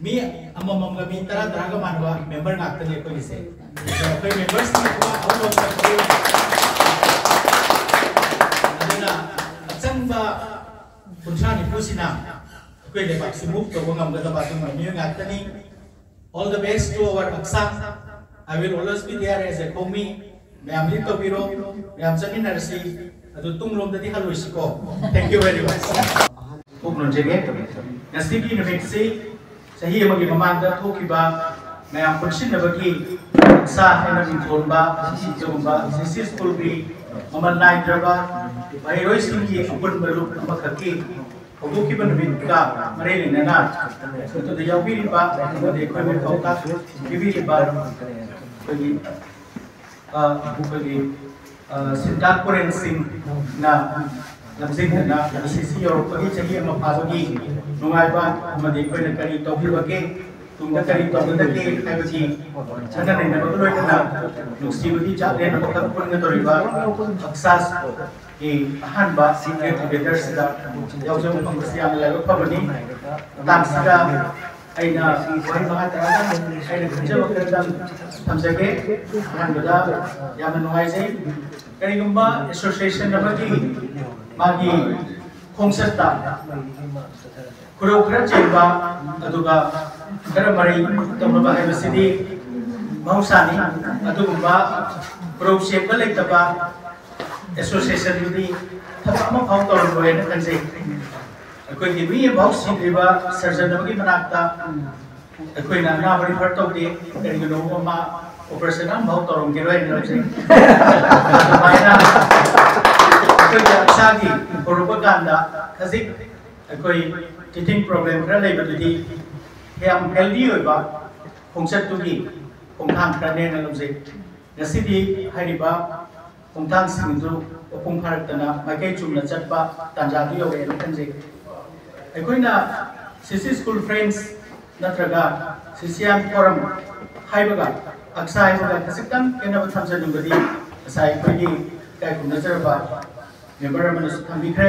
ꯃꯤ ꯑꯃꯃꯝꯒ ꯃꯤ ꯇꯔꯥ ꯇꯔꯥꯒ ꯃꯥꯟꯅꯕ ꯃꯦꯝꯕꯔ ꯉꯥꯛꯇꯅꯤ ꯑꯩꯈꯣꯏꯒꯤꯁꯦ꯫ ꯑꯗꯣ ꯑꯩꯈꯣꯏ ꯃꯦꯝꯕꯔꯁꯤꯡ ꯑꯗꯨꯅ ꯑꯆꯪꯕ ꯀꯨꯟꯊ꯭ꯔꯥ ꯅꯤꯐꯨꯁꯤꯅ ꯑꯩꯈꯣꯏ ꯂꯩꯕꯥꯛꯁꯤ ꯃꯨꯚ ꯇꯧꯕ ꯉꯝꯒꯗꯕ ꯑꯗꯨꯒꯨꯝꯕ ꯃꯤꯑꯣꯏ ꯉꯥꯛꯇꯅꯤ꯫ All the best to our Aksang. I will always be there as a Khomi. ꯃꯌꯥꯝ ꯂꯤꯗ ꯇꯧꯕꯤꯔꯣ, ꯃꯌꯥꯝ ꯆꯠꯃꯤꯟꯅꯔꯁꯤ꯫ ꯑꯗꯨ ꯇꯨꯡꯂꯣꯝꯗꯗꯤ ꯍꯜꯂꯣꯏꯁꯤꯀꯣ꯫ Thank you very much. ꯄꯨꯛꯅꯤꯡ ꯅꯨꯡꯁꯤꯒꯦ꯫ ꯉꯁꯤꯒꯤ ꯅꯨꯃꯤꯠꯁꯤ ꯆꯍꯤ ꯑꯃꯒꯤ ꯃꯃꯥꯡꯗ ꯊꯣꯛꯈꯤꯕ ꯃꯌꯥꯝ ꯄꯨꯟꯁꯤꯟꯅꯕꯒꯤ ꯑꯛꯁꯥ ꯍꯥꯏꯅ ꯃꯤꯡꯊꯣꯟꯕ ꯑꯁꯤꯒꯨꯝꯕ ꯖꯤ ꯁꯤ ꯁ꯭ꯀꯨꯜꯒꯤ ꯃꯃꯜ ꯅꯥꯏꯗ꯭ꯔꯕ ꯃꯍꯩꯔꯣꯏꯁꯤꯡꯒꯤ ꯑꯄꯨꯟꯕ ꯂꯨꯞ ꯑꯃꯈꯛꯀꯤ ꯍꯧꯗꯣꯛꯈꯤꯕ ꯅꯨꯃꯤꯠꯀ ꯃꯔꯤ ꯂꯩꯅꯅ ꯑꯗꯨꯗ ꯌꯥꯎꯕꯤꯔꯤꯕ ꯑꯃꯗꯤ ꯑꯩꯈꯣꯏꯕꯨ ꯄꯥꯎꯇꯥꯛ ꯄꯤꯕꯤꯔꯤꯕ ꯑꯩꯈꯣꯏꯒꯤ, ꯑ, ꯑꯩꯈꯣꯏꯒꯤ, ꯑ, ꯁꯤꯟꯇꯥꯛ ꯄꯨꯔꯦꯟꯁꯤꯡꯅ ꯂꯝꯖꯤꯡꯗꯨꯅ ꯉꯁꯤꯁꯤ ꯌꯧꯔꯛꯄꯒꯤ ꯆꯍꯤ ꯑꯃ ꯐꯥꯕꯒꯤ ꯅꯨꯡꯉꯥꯏꯕ ꯑꯃꯗꯤ ꯑꯩꯈꯣꯏꯅ ꯀꯔꯤ ꯇꯧꯈꯤꯕꯒꯦ, ꯇꯨꯡꯗ ꯀꯔꯤ ꯇꯧꯒꯗꯒꯦ ꯍꯥꯏꯕꯒꯤ ꯈꯟꯅ ꯅꯩꯅꯕꯒ ꯂꯣꯏꯅꯅ ꯅꯨꯡꯁꯤꯕꯒꯤ ꯆꯥꯛꯂꯦꯟ ꯑꯃꯈꯛ ꯄꯨꯟꯒꯗꯧꯔꯤꯕ ꯑꯛꯁꯥꯁ ꯒꯤ ꯑꯍꯥꯟꯕ ꯒꯦꯠ ꯇꯨꯒꯦꯗꯔꯁꯤꯗ ꯌꯥꯎꯖꯕ ꯐꯪꯕꯁꯤ ꯌꯥꯝꯅ ꯂꯥꯏꯕꯛ ꯐꯕꯅꯤ꯫ ꯃꯇꯥꯡꯁꯤꯗ ꯑꯩꯅ ꯋꯥꯍꯩ ꯃꯉꯥ ꯇꯔꯥꯗꯪ ꯑꯩꯅ ꯈꯟꯖꯕ ꯈꯔꯗꯪ ꯊꯝꯖꯒꯦ꯫ ꯑꯍꯥꯟꯕꯗ ꯌꯥꯝꯅ ꯅꯨꯡꯉꯥꯏꯖꯩ꯫ ꯀꯔꯤꯒꯨꯝꯕ ꯑꯦꯁꯣꯁꯤꯌꯦꯁꯟ ꯑꯃꯒꯤ ꯃꯥꯒꯤ ꯈꯣꯡꯆꯠꯇ ꯈꯨꯔꯧ ꯈꯔ ꯆꯦꯟꯕ ꯑꯗꯨꯒ ꯈꯔ ꯃꯔꯩ ꯇꯧꯅꯕ ꯍꯥꯏꯕꯁꯤꯗꯤ ꯃꯍꯧꯁꯥꯅꯤ꯫ ꯑꯗꯨꯒꯨꯝꯕ ꯈꯨꯔꯧ ꯆꯦꯟꯕ ꯂꯩꯇꯕ ꯑꯦꯁꯣꯁꯤꯌꯦꯁꯟꯗꯨꯗꯤ ꯊꯕꯛ ꯑꯃ ꯐꯥꯎ ꯇꯧꯔꯝꯂꯣꯏ ꯍꯥꯏꯅ ꯈꯟꯖꯩ꯫ ꯑꯩꯈꯣꯏꯒꯤ ꯃꯤ ꯑꯃꯐꯥꯎ ꯁꯤꯗ꯭ꯔꯤꯕ ꯁꯔꯖꯟ ꯑꯃꯒꯤ ꯃꯅꯥꯛꯇ ꯑꯩꯈꯣꯏꯅ ꯑꯅꯥꯕ ꯔꯤꯐꯔ ꯇꯧꯗꯦ꯫ ꯀꯔꯤꯒꯤꯅꯣ? ꯃꯥ ꯑꯣꯄꯔꯦꯁꯟ ꯑꯃꯐꯥꯎ ꯇꯧꯔꯝꯈꯤꯔꯣꯏ ꯍꯥꯏꯅ ꯂꯧꯖꯩ꯫ ꯑꯗꯨꯃꯥꯏꯅ ꯑꯩꯈꯣꯏꯒꯤ ꯑꯛꯁꯥꯒꯤ ꯍꯧꯔꯛꯄ ꯀꯥꯟꯗ ꯈꯖꯤꯛ ꯑꯩꯈꯣꯏ ꯇꯤꯊꯤꯡ ꯄ꯭ꯔꯣꯕ꯭ꯂꯦꯝ ꯈꯔ ꯂꯩꯕꯗꯨꯗꯤ ꯌꯥꯝ ꯍꯦꯜꯗꯤ ꯑꯣꯏꯕ ꯈꯣꯡꯆꯠꯇꯨꯒꯤ ꯈꯣꯡꯊꯥꯡ ꯈꯔꯅꯦꯅ ꯂꯧꯖꯩ꯫ ꯉꯁꯤꯗꯤ ꯍꯥꯏꯔꯤꯕ ꯈꯣꯡꯊꯥꯡꯁꯤꯡꯗꯨ ꯃꯄꯨꯡ ꯐꯥꯔꯛꯇꯅ ꯃꯥꯏꯀꯩ ꯆꯨꯝꯅ ꯆꯠꯄ ꯇꯥꯟꯖꯥꯗꯨ ꯌꯧꯔꯛꯑꯦꯅ ꯈꯟꯖꯩ꯫ ꯑꯩꯈꯣꯏꯅ ꯁꯤꯁꯤ ꯁ꯭ꯀꯨꯜ ꯐ꯭ꯔꯦꯟꯁ ꯅꯠꯇ꯭ꯔꯒ ꯁꯤꯁꯤꯌꯥꯟ ꯐꯣꯔꯝ ꯍꯥꯏꯕꯒ ꯑꯛꯁꯥ ꯍꯥꯏꯕꯒ ꯈꯖꯤꯛꯇꯪ ꯈꯦꯠꯅꯕ ꯊꯝꯖꯅꯤꯡꯕꯗꯤ, ꯉꯁꯥꯏ ꯑꯩꯈꯣꯏꯒꯤ ꯏꯀꯥꯏ ꯈꯨꯝꯅꯖꯔꯕ ꯃꯦꯝꯕꯔ ꯑꯃꯅꯁꯨ ꯊꯝꯕꯤꯈ꯭ꯔꯦ꯫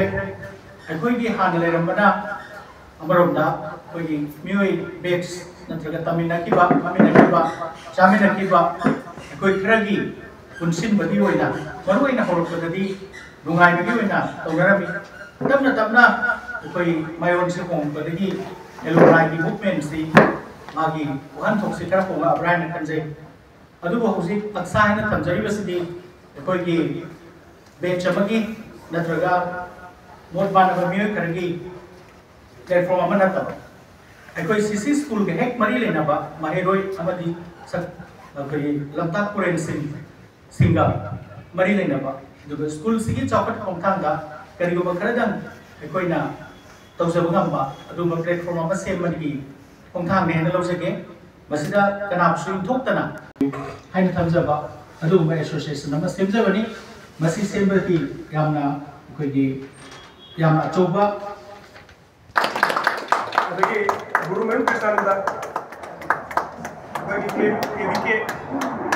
ꯑꯩꯈꯣꯏꯒꯤ ꯍꯥꯟꯅ ꯂꯩꯔꯝꯕꯅ ꯑꯃꯔꯣꯝꯗ ꯑꯩꯈꯣꯏꯒꯤ ꯃꯤꯑꯣꯏ ꯕꯦꯠꯁ ꯅꯠꯇ꯭ꯔꯒ ꯇꯝꯃꯤꯟꯅꯈꯤꯕ, ꯐꯝꯃꯤꯟꯅꯈꯤꯕ, ꯆꯥꯃꯤꯟꯅꯈꯤꯕ ꯑꯩꯈꯣꯏ ꯈꯔꯒꯤ ꯄꯨꯟꯁꯤꯟꯕꯒꯤ ꯑꯣꯏꯅ, ꯃꯔꯨꯑꯣꯏꯅ ꯍꯧꯔꯛꯄꯗꯗꯤ ꯅꯨꯡꯉꯥꯏꯕꯒꯤ ꯑꯣꯏꯅ ꯇꯧꯅꯔꯝꯃꯤ꯫ ꯇꯞꯅ ꯇꯞꯅ ꯑꯩꯈꯣꯏ ꯃꯥꯏꯑꯣꯟꯁꯤ ꯍꯣꯡꯉꯛꯄꯗꯒꯤ ꯑꯦꯂꯨꯝꯅꯥꯏꯒꯤ ꯃꯨꯚꯃꯦꯟꯁꯤ ꯃꯥꯒꯤ ꯋꯥꯍꯟꯊꯣꯛꯁꯤ ꯈꯔ ꯍꯣꯡꯂꯛꯑꯕ꯭ꯔꯥ ꯍꯥꯏꯅ ꯈꯟꯖꯩ꯫ ꯑꯗꯨꯕꯨ ꯍꯧꯖꯤꯛ ꯑꯛꯁꯥ ꯍꯥꯏꯅ ꯊꯝꯖꯔꯤꯕꯁꯤꯗꯤ ꯑꯩꯈꯣꯏꯒꯤ ꯕꯦꯠꯁ ꯑꯃꯒꯤ ꯅꯠꯇ꯭ꯔꯒ ꯃꯣꯠ ꯃꯥꯟꯅꯕ ꯃꯤꯑꯣꯏ ꯈꯔꯒꯤ ꯄ꯭ꯂꯦꯠꯐꯣꯝ ꯑꯃ ꯅꯠꯇꯕ, ꯑꯩꯈꯣꯏ ꯁꯤꯁꯤ ꯁ꯭ꯀꯨꯜꯒ ꯍꯦꯛ ꯃꯔꯤ ꯂꯩꯅꯕ ꯃꯍꯩꯔꯣꯏ ꯑꯃꯗꯤ ꯁꯛ-, ꯑꯩꯈꯣꯏꯒꯤ ꯂꯝꯇꯥꯛ ꯄꯨꯔꯦꯟꯁꯤꯡ ꯁꯤꯡꯒ ꯃꯔꯤ ꯂꯩꯅꯕ, ꯑꯗꯨꯒ ꯁ꯭ꯀꯨꯜꯁꯤꯒꯤ ꯆꯥꯎꯈꯠ ꯈꯣꯡꯊꯥꯡꯗ ꯀꯔꯤꯒꯨꯝꯕ ꯈꯔꯗꯪ ꯑꯩꯈꯣꯏꯅ ꯇꯧꯖꯕ ꯉꯝꯕ ꯑꯗꯨꯒꯨꯝꯕ ꯄ꯭ꯂꯦꯠꯐꯣꯝ ꯑꯃ ꯁꯦꯝꯕꯒꯤ ꯈꯣꯡꯊꯥꯡꯅꯦ ꯍꯥꯏꯅ ꯂꯧꯖꯒꯦ꯫ ꯃꯁꯤꯗ ꯀꯅꯥꯕꯨꯁꯨ ꯏꯟꯊꯣꯛꯇꯅ ꯍꯥꯏꯅ ꯊꯝꯖꯕ ꯑꯗꯨꯒꯨꯝꯕ ꯑꯦꯁꯣꯁꯤꯌꯦꯁꯟ ꯑꯃ ꯁꯦꯝꯖꯕꯅꯤ꯫ ꯃꯁꯤ ꯁꯦꯝꯕꯗꯤ ꯌꯥꯝꯅ ꯑꯩꯈꯣꯏꯒꯤ ꯌꯥꯝꯅ ꯑꯆꯧꯕ ꯑꯗꯒꯤ ꯒꯨꯔꯨ ꯃꯌꯨꯝ ꯀ꯭ꯔꯤꯁꯅꯥꯅꯟꯗ, ꯑꯩꯈꯣꯏꯒꯤ ꯀꯦ ꯚꯤ ꯀꯦ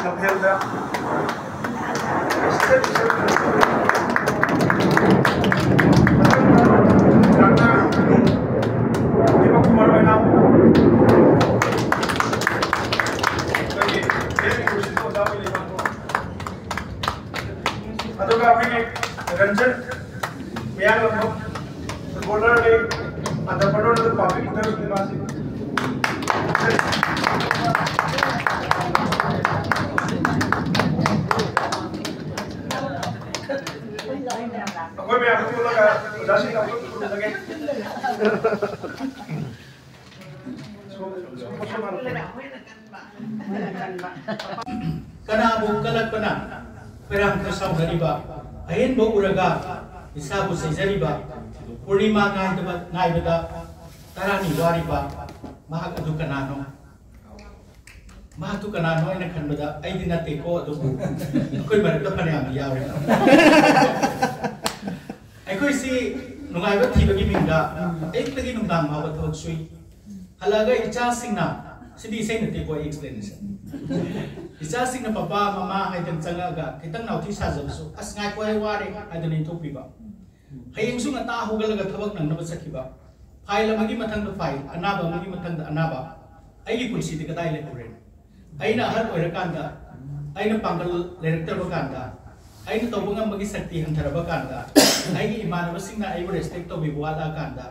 ꯂꯝꯐꯦꯜꯗ assistant principal, doctor Dipak Kumar ꯑꯣꯏꯅꯥꯝ, ꯑꯩꯈꯣꯏꯒꯤ ꯀꯦ ꯚꯤ ꯀꯦ ꯑꯣꯖꯥ ꯑꯣꯏꯔꯤꯕ ꯑꯗꯨꯒ ꯑꯩꯈꯣꯏꯒꯤ ꯔꯟꯖꯟ ꯃꯌꯥꯡꯂꯝꯕꯝ, ꯐꯨꯠꯕꯣꯂꯔꯅꯤ, ꯑꯟꯇꯔꯄ꯭ꯔꯅꯔ, ꯄꯥꯕ꯭ꯂꯤꯛ ꯂꯤꯗꯔꯁꯅꯤ ꯃꯥꯁꯤ꯫ ꯑꯩꯈꯣꯏ ꯃꯌꯥꯝ ꯄꯨꯜꯂꯒ ꯑꯣꯖꯥꯁꯤꯡ ꯑꯃꯨꯛꯇ ꯈꯨꯔꯨꯝꯖꯒꯦ꯫ ꯀꯅꯥꯕꯨ ꯀꯜꯂꯛꯄꯅ ꯈꯣꯏꯔꯥꯡ ꯈꯣꯏꯁꯥꯎꯅꯔꯤꯕ, ꯑꯍꯦꯟꯕ ꯎꯔꯒ ꯏꯁꯥꯕꯨ ꯁꯤꯖꯔꯤꯕ, ꯄꯨꯔꯅꯤꯃꯥ ꯉꯥꯏꯗꯕ ꯉꯥꯏꯕꯗ ꯇꯔꯥꯅꯤ ꯋꯥꯔꯤꯕ ꯃꯍꯥꯛ ꯑꯗꯨ ꯀꯅꯥꯅꯣ? ꯃꯍꯥꯛꯇꯨ ꯀꯅꯥꯅꯣ ꯍꯥꯏꯅ ꯈꯟꯕꯗ ꯑꯩꯗꯤ ꯅꯠꯇꯦꯀꯣ, ꯑꯗꯨꯕꯨ ꯑꯩꯈꯣꯏ ꯃꯔꯛꯇ ꯐꯅꯌꯥꯝꯗꯤ ꯌꯥꯎꯔꯦ꯫ ꯑꯩꯈꯣꯏꯁꯤ ꯅꯨꯡꯉꯥꯏꯕ ꯊꯤꯕꯒꯤ ꯃꯤꯡꯗ ꯑꯌꯨꯛꯇꯒꯤ ꯅꯨꯡꯗꯥꯡ ꯐꯥꯎꯕ ꯊꯕꯛ ꯁꯨꯏ꯫ ꯍꯜꯂꯛꯑꯒ ꯏꯆꯥꯁꯤꯡꯅ, ꯁꯤꯗꯤ ꯏꯁꯩ ꯅꯠꯇꯦꯀꯣ, ꯑꯩ ꯑꯦꯛꯁꯄ꯭ꯂꯦꯅꯦꯁꯟ꯫ ꯏꯆꯥꯁꯤꯡꯅ ꯄꯄꯥ ꯃꯃꯥ ꯍꯥꯏꯗꯅ ꯆꯪꯉꯛꯑꯒ ꯈꯤꯇꯪ ꯅꯥꯎꯊꯤ ꯁꯥꯖꯕꯁꯨ, "ꯑꯁ, ꯉꯥꯏꯈꯣ, ꯑꯩ ꯋꯥꯔꯦ" ꯍꯥꯏꯗꯅ ꯏꯟꯊꯣꯛꯄꯤꯕ꯫ ꯍꯌꯦꯡꯁꯨ ꯉꯟꯇꯥ ꯍꯧꯒꯠꯂꯒ ꯊꯕꯛ ꯅꯪꯅꯕ ꯆꯠꯈꯤꯕ꯫ ꯐꯥꯏꯜ ꯑꯃꯒꯤ ꯃꯊꯪꯗ ꯐꯥꯏꯜ, ꯑꯅꯥꯕ ꯑꯃꯒꯤ ꯃꯊꯪꯗ ꯑꯅꯥꯕ꯫ ꯑꯩꯒꯤ ꯄꯨꯟꯁꯤꯗꯤ ꯀꯗꯥꯏ ꯂꯩꯍꯧꯔꯦ? ꯑꯩꯅ ꯑꯍꯜ ꯑꯣꯏꯔꯀꯥꯟꯗ, ꯑꯩꯅ ꯄꯥꯡꯒꯜ ꯂꯩꯔꯛꯇ꯭ꯔꯕ ꯀꯥꯟꯗ, ꯑꯩꯅ ꯇꯧꯕ ꯉꯝꯕꯒꯤ ꯁꯛꯇꯤ ꯍꯟꯊꯔꯕ ꯀꯥꯟꯗ, ꯑꯩꯒꯤ ꯏꯃꯥꯟꯅꯕꯁꯤꯡꯅ ꯑꯩꯕꯨ ꯔꯦꯁꯄꯦꯛ ꯇꯧꯕꯤꯕ ꯋꯥꯠꯂꯛꯑꯀꯥꯟꯗ,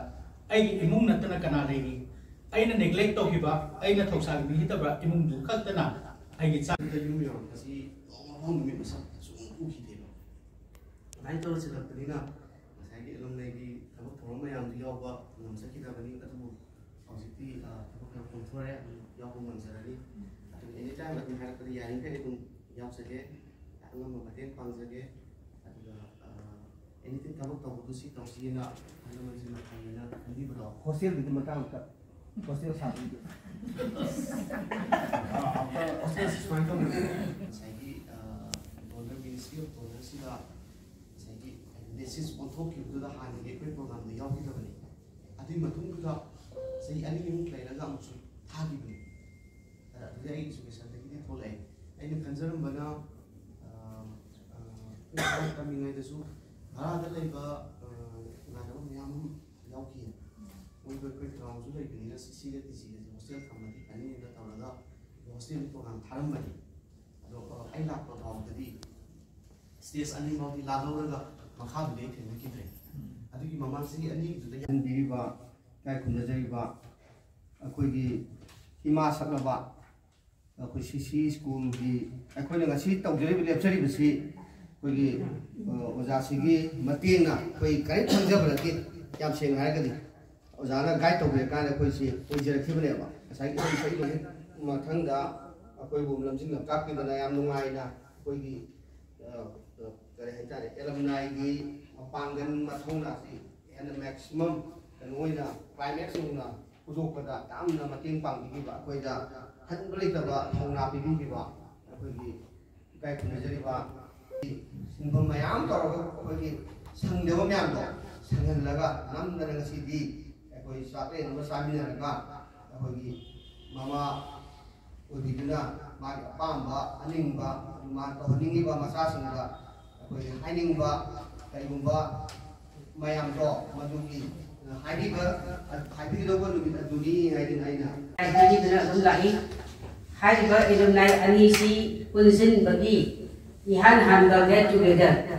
ꯑꯩꯒꯤ ꯏꯃꯨꯡ ꯅꯠꯇꯅ ꯀꯅꯥ ꯂꯩꯔꯤ? ꯑꯩꯅ ꯅꯦꯒ꯭ꯂꯦꯛ ꯇꯧꯈꯤꯕ, ꯑꯩꯅ ꯊꯧꯁꯥꯕꯤꯈꯤꯗꯕ ꯏꯃꯨꯡꯗꯨ ꯈꯛꯇꯅ ꯑꯩꯒꯤ ꯆꯥꯛ ꯑꯗꯨꯗ ꯌꯨꯝ ꯌꯧꯔꯛꯄꯁꯤ ꯅꯣꯡꯃꯐꯥꯎ ꯅꯨꯃꯤꯠ ꯃꯁꯛ ꯁꯨꯡꯎ ꯎꯈꯤꯗꯦꯕ꯫ ꯑꯗꯨꯃꯥꯏꯅ ꯇꯧꯔ ꯆꯤꯜꯂꯛꯄꯅꯤꯅ ꯉꯁꯥꯏꯒꯤ ꯑꯦꯂꯨꯝꯅꯩꯒꯤ ꯊꯕꯛ ꯊꯧꯔꯝ ꯃꯌꯥꯝꯗꯨ ꯌꯥꯎꯕ ꯉꯝꯖꯈꯤꯗꯕꯅꯤ꯫ ꯑꯗꯨꯕꯨ ꯍꯧꯖꯤꯛꯇꯤ, ꯑ, ꯊꯕꯛ ꯈꯔ ꯀꯣꯝꯊꯣꯔꯦ, ꯑꯗꯨꯝ ꯌꯥꯎꯕ ꯉꯝꯖꯔꯅꯤ꯫ ꯑꯗꯨꯒ ꯑꯦꯅꯤ ꯇꯥꯏꯝ ꯑꯗꯨꯝ ꯍꯥꯏꯔꯛꯄꯗ ꯌꯥꯔꯤꯈꯩ ꯑꯗꯨꯝ ꯌꯥꯎꯖꯒꯦ, ꯑꯉꯝꯕ ꯃꯇꯦꯡ ꯄꯥꯡꯖꯒꯦ꯫ ꯑꯗꯨꯒ, ꯑ, ꯑꯦꯅꯤꯊꯤꯡ ꯊꯕꯛ ꯇꯧꯕꯗꯨ ꯁꯤ ꯇꯧꯁꯤꯅ ꯑꯍꯜ ꯂꯃꯟꯁꯤꯡꯅ ꯐꯩꯌꯦꯅ ꯈꯟꯕꯤꯕꯗꯣ꯫ ꯍꯣꯁꯇꯦꯜꯒꯤꯗꯤ ꯃꯇꯥꯡ ꯑꯝꯇ, ꯍꯣꯁꯇꯦꯜ ꯁꯥꯕꯒꯤꯗꯤ꯫ ꯍꯣꯁꯇꯦꯜꯁꯤ ꯁꯨꯃꯥꯏꯅ ꯇꯧꯕꯅꯦ꯫ ꯉꯁꯥꯏꯒꯤ, ꯑ, ꯗꯣꯅꯔ, ꯃꯤꯅꯤꯁꯇ꯭ꯔꯤ ꯑꯣꯐ ꯗꯣꯅꯔꯁꯤꯗ ꯉꯁꯥꯏꯒꯤ ꯃꯦꯁꯦꯖ ꯑꯣꯟꯊꯣꯛꯈꯤꯕꯗꯨꯗ ꯍꯥꯟꯅꯗꯤ ꯑꯩꯈꯣꯏ ꯄ꯭ꯔꯣꯒ꯭ꯔꯥꯝꯗ ꯌꯥꯎꯈꯤꯗꯕꯅꯤ꯫ ꯑꯗꯨꯒꯤ ꯃꯇꯨꯡꯗꯨꯗ ꯆꯍꯤ ꯑꯅꯤ ꯑꯍꯨꯝ ꯂꯩꯔꯒ ꯑꯃꯨꯛꯁꯨ ꯊꯥꯈꯤꯕꯅꯤ꯫ ꯑꯗꯨꯗꯤ ꯑꯩ ꯏꯖꯨꯀꯦꯁꯟꯗꯒꯤꯗꯤ ꯊꯣꯛꯂꯛꯑꯦ꯫ ꯑꯩꯅ ꯈꯟꯖꯔꯝꯕꯅ, ꯑ, ꯑ, ꯑꯩꯈꯣꯏ ꯇꯝꯃꯤꯉꯩꯗꯁꯨ ꯚꯔꯥꯗ ꯂꯩꯕ, ꯑ, ꯏꯃꯥꯟꯅꯕ ꯃꯌꯥꯝ ꯑꯃ ꯌꯥꯎꯈꯤ꯫ ꯃꯣꯏꯗꯣ ꯑꯩꯈꯣꯏ ꯒ꯭ꯔꯥꯎꯟꯁꯨ ꯂꯩꯕꯅꯤꯅ ꯁꯤ ꯁꯤꯒ ꯇꯤ ꯁꯤꯒꯁꯦ ꯍꯣꯁꯇꯦꯜ ꯊꯝꯃꯗꯤ ꯐꯅꯤꯅ ꯇꯧꯔꯒ ꯍꯣꯁꯇꯦꯜꯒꯤ ꯄ꯭ꯔꯣꯒ꯭ꯔꯥꯝ ꯊꯥꯔꯝꯕꯅꯤ꯫ ꯑꯗꯣ, ꯑ, ꯑꯩ ꯂꯥꯛꯄ ꯐꯥꯎꯕꯗꯗꯤ ꯁ꯭ꯇꯦꯖ ꯑꯅꯤ ꯐꯥꯎꯗꯤ ꯂꯥꯜꯍꯧꯔꯒ ꯃꯈꯥꯗꯨꯗꯤ ꯑꯩ ꯊꯦꯡꯅꯈꯤꯗ꯭ꯔꯦ꯫ ꯑꯗꯨꯒꯤ ꯃꯃꯥꯡ ꯆꯍꯤ ꯑꯅꯤꯗꯨꯗ ꯌꯥꯍꯟꯕꯤꯔꯤꯕ, ꯏꯀꯥꯏ ꯈꯨꯝꯅꯖꯔꯤꯕ ꯑꯩꯈꯣꯏꯒꯤ ꯏꯃꯥ ꯁꯛꯂꯕ ꯑꯩꯈꯣꯏ ꯁꯤ ꯁꯤ ꯁ꯭ꯀꯨꯜꯒꯤ ꯑꯩꯈꯣꯏꯅ ꯉꯁꯤ ꯇꯧꯖꯔꯤꯕ, ꯂꯦꯞꯆꯔꯤꯕꯁꯤ ꯑꯩꯈꯣꯏꯒꯤ, ꯑ, ꯑꯣꯖꯥꯁꯤꯒꯤ ꯃꯇꯦꯡꯅ ꯑꯩꯈꯣꯏ ꯀꯔꯤꯝ ꯈꯪꯖꯕ ꯅꯠꯇꯦ꯫ ꯌꯥꯝ ꯁꯦꯡꯅ ꯍꯥꯏꯔꯒꯗꯤ ꯑꯣꯖꯥꯅ ꯒꯥꯏꯗ ꯇꯧꯕꯤꯔꯀꯥꯟꯗ ꯑꯩꯈꯣꯏꯁꯤ ꯑꯣꯏꯖꯔꯛꯈꯤꯕꯅꯦꯕ꯫ ꯉꯁꯥꯏꯒꯤ ꯏꯁꯩ ꯁꯛꯏꯕꯒꯤ ꯃꯊꯪꯗ ꯑꯩꯈꯣꯏꯕꯨ ꯂꯝꯖꯤꯡ ꯂꯝꯇꯥꯛꯄꯤꯗꯅ ꯌꯥꯝ ꯅꯨꯡꯉꯥꯏꯅ ꯑꯩꯈꯣꯏꯒꯤ, ꯑ, ꯑ, ꯀꯔꯤ ꯍꯥꯏꯇꯥꯔꯦ, ꯑꯦꯂꯝꯅꯥꯏꯒꯤ ꯃꯄꯥꯡꯒꯜ ꯃꯊꯧꯅꯥꯁꯤ ꯍꯦꯟꯅ ꯃꯦꯛꯁꯤꯃꯝ ꯀꯩꯅꯣ ꯑꯣꯏꯅ, ꯀ꯭ꯂꯥꯏꯃꯦꯛꯁ ꯌꯧꯅ ꯄꯨꯊꯣꯛꯄꯗ ꯌꯥꯝꯅ ꯃꯇꯦꯡ ꯄꯥꯡꯕꯤꯈꯤꯕ, ꯑꯩꯈꯣꯏꯗ ꯍꯟꯕ ꯂꯩꯇꯕ ꯊꯧꯅꯥ ꯄꯤꯕꯤꯈꯤꯕ ꯑꯩꯈꯣꯏꯒꯤ ꯏꯀꯥꯏ ꯈꯨꯝꯅꯖꯔꯤꯕ ꯁꯤꯟꯐꯝ ꯃꯌꯥꯝ ꯇꯧꯔꯒ ꯑꯩꯈꯣꯏꯒꯤ ꯁꯪꯗꯕ ꯃꯌꯥꯝꯗꯣ ꯁꯪꯍꯜꯂꯒ ꯅꯝꯗꯅ ꯉꯁꯤꯗꯤ ꯑꯩꯈꯣꯏ ꯆꯥꯛꯂꯦꯟ ꯑꯃ ꯆꯥꯃꯤꯟꯅꯔꯒ ꯑꯩꯈꯣꯏꯒꯤ ꯃꯃꯥ ꯑꯣꯏꯕꯤꯗꯨꯅ ꯃꯥꯒꯤ ꯑꯄꯥꯝꯕ ꯑꯅꯤꯡꯕ, ꯃꯥꯅ ꯇꯧꯍꯟꯅꯤꯡꯉꯤꯕ ꯃꯆꯥꯁꯤꯡꯗ ꯑꯩꯈꯣꯏꯒꯤ ꯍꯥꯏꯅꯤꯡꯕ ꯀꯔꯤꯒꯨꯝꯕ ꯃꯌꯥꯝꯗꯣ ꯃꯗꯨꯒꯤ ꯍꯥꯏꯔꯤꯕ, ꯍꯥꯏꯕꯤꯒꯗꯧꯕ ꯅꯨꯃꯤꯠ ꯑꯗꯨꯅꯤ ꯍꯥꯏꯗꯅ ꯑꯩꯅ ꯍꯥꯏꯕꯤꯗꯨꯅ ꯑꯗꯨꯝ ꯂꯥꯛꯏ꯫ ꯍꯥꯏꯔꯤꯕ ꯑꯦꯂꯨꯝꯅꯥꯏ ꯑꯅꯤꯁꯤ ꯄꯨꯟꯁꯤꯟꯕꯒꯤ ꯏꯍꯥꯟ ꯍꯥꯟꯕ ꯒꯦꯠ ꯇꯨꯒꯦꯗꯔ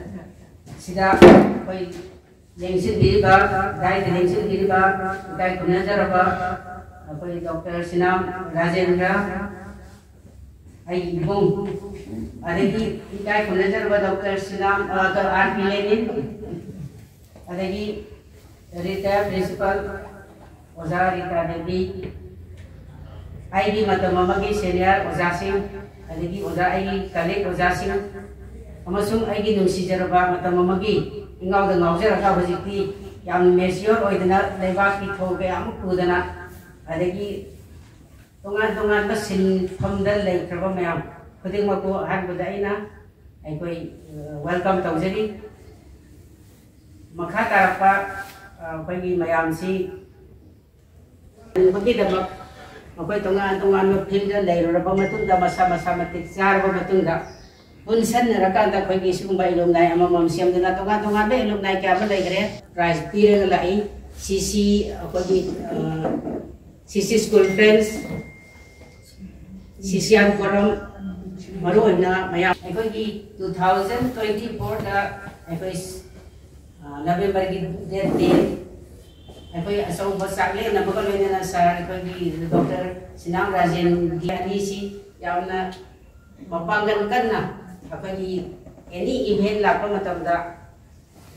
ꯁꯤꯗ ꯑꯩꯈꯣꯏ ꯂꯦꯡꯁꯤꯟꯕꯤꯔꯤꯕ, ꯗꯥꯏꯗ ꯂꯦꯡꯁꯤꯟꯕꯤꯔꯤꯕ ꯏꯀꯥꯏ ꯈꯨꯝꯅꯖꯔꯕ ꯑꯩꯈꯣꯏ ꯗꯣꯛꯇꯔ ꯁꯤꯅꯥꯝ ꯔꯥꯖꯦꯟꯗ꯭ꯔ, ꯑꯩꯒꯤ ꯏꯕꯨꯡ, ꯑꯗꯒꯤ ꯏꯀꯥꯏ ꯈꯨꯝꯅꯖꯔꯕ ꯗꯣꯛꯇꯔ ꯁꯤꯅꯥꯝ, ꯑ, ꯗꯣ ꯑꯥꯔ ꯄꯤ ꯂꯦꯅꯤꯟ, ꯑꯗꯒꯤ ꯔꯤꯇꯥꯌꯔ ꯄ꯭ꯔꯤꯟꯁꯤꯄꯥꯜ ꯑꯣꯖꯥ ꯔꯤꯇꯥ ꯗꯦꯕꯤ, ꯑꯩꯒꯤ ꯃꯇꯝ ꯑꯃꯒꯤ ꯁꯦꯅꯤꯌꯔ ꯑꯣꯖꯥꯁꯤꯡ, ꯑꯗꯒꯤ ꯑꯣꯖꯥ, ꯑꯩꯒꯤ ꯀꯂꯤꯛ ꯑꯣꯖꯥꯁꯤꯡ, ꯑꯃꯁꯨꯡ ꯑꯩꯒꯤ ꯅꯨꯡꯁꯤꯖꯔꯕ ꯃꯇꯝ ꯑꯃꯒꯤ ꯏꯉꯥꯎꯗ ꯉꯥꯎꯖꯔꯒ ꯍꯧꯖꯤꯛꯇꯤ ꯌꯥꯝꯅ ꯃꯦꯆꯤꯌꯣꯔ ꯑꯣꯏꯗꯅ ꯂꯩꯕꯥꯛꯀꯤ ꯊꯧ ꯀꯌꯥ ꯑꯃ ꯄꯨꯗꯅ, ꯑꯗꯒꯤ ꯇꯣꯉꯥꯟ ꯇꯣꯉꯥꯟꯕ ꯁꯤꯟꯐꯝꯗ ꯂꯩꯈ꯭ꯔꯕ ꯃꯌꯥꯝ ꯈꯨꯗꯤꯡꯃꯛꯄꯨ ꯑꯍꯥꯟꯕꯗ ꯑꯩꯅ ꯑꯩꯈꯣꯏ, ꯑ, ꯋꯦꯜꯀꯝ ꯇꯧꯖꯔꯤ꯫ ꯃꯈꯥ ꯇꯥꯔꯛꯄ, ꯑ, ꯑꯩꯈꯣꯏꯒꯤ ꯃꯌꯥꯝꯁꯤ ꯃꯗꯨꯒꯤꯗꯃꯛ ꯃꯈꯣꯏ ꯇꯣꯉꯥꯟ ꯇꯣꯉꯥꯟꯕ ꯐꯤꯜꯗ ꯂꯩꯔꯨꯔꯕ ꯃꯇꯨꯡꯗ, ꯃꯁꯥ ꯃꯁꯥ ꯃꯇꯤꯛ ꯆꯥꯔꯕ ꯃꯇꯨꯡꯗ, ꯄꯨꯟꯁꯟꯅꯔꯀꯥꯟꯗ ꯑꯩꯈꯣꯏꯒꯤ ꯁꯤꯒꯨꯝꯕ ꯑꯦꯂꯨꯝꯅꯥꯏ ꯑꯃꯃꯝ ꯁꯦꯝꯗꯨꯅ ꯇꯣꯉꯥꯟ ꯇꯣꯉꯥꯟꯕ ꯑꯦꯂꯨꯝꯅꯥꯏ ꯀꯌꯥ ꯑꯃ ꯂꯩꯈ꯭ꯔꯦ, ꯄ꯭ꯔꯥꯏꯖ ꯄꯤꯔꯒ ꯂꯥꯛꯏ꯫ ꯁꯤ ꯁꯤ ꯑꯩꯈꯣꯏꯒꯤ, ꯑ, ꯁꯤ ꯁꯤ ꯁ꯭ꯀꯨꯜ ꯐ꯭ꯔꯦꯟꯁ, ꯁꯤꯁꯤꯌꯥꯟ ꯐꯣꯔꯝ, ꯃꯔꯨꯑꯣꯏꯅ ꯃꯌꯥꯝ ꯑꯩꯈꯣꯏꯒꯤ two thousand twenty fourꯗ ꯑꯩꯈꯣꯏ, ꯑ, ꯅꯕꯦꯝꯕꯔꯒꯤ date ten ꯑꯩꯈꯣꯏ ꯑꯆꯧꯕ ꯆꯥꯛꯂꯦꯟ ꯑꯃꯒ ꯂꯣꯏꯅꯅ ꯁꯥꯔ ꯑꯩꯈꯣꯏꯒꯤ ꯗꯣꯛꯇꯔ ꯁꯤꯅꯥꯝ ꯔꯥꯖꯦꯟꯒꯤ ꯑꯅꯤꯁꯤ ꯌꯥꯝꯅ ꯃꯄꯥꯡꯒꯜ ꯀꯟꯅ ꯑꯩꯈꯣꯏꯒꯤ ꯑꯦꯅꯤ ꯏꯚꯦꯟ ꯂꯥꯛꯄ ꯃꯇꯝꯗ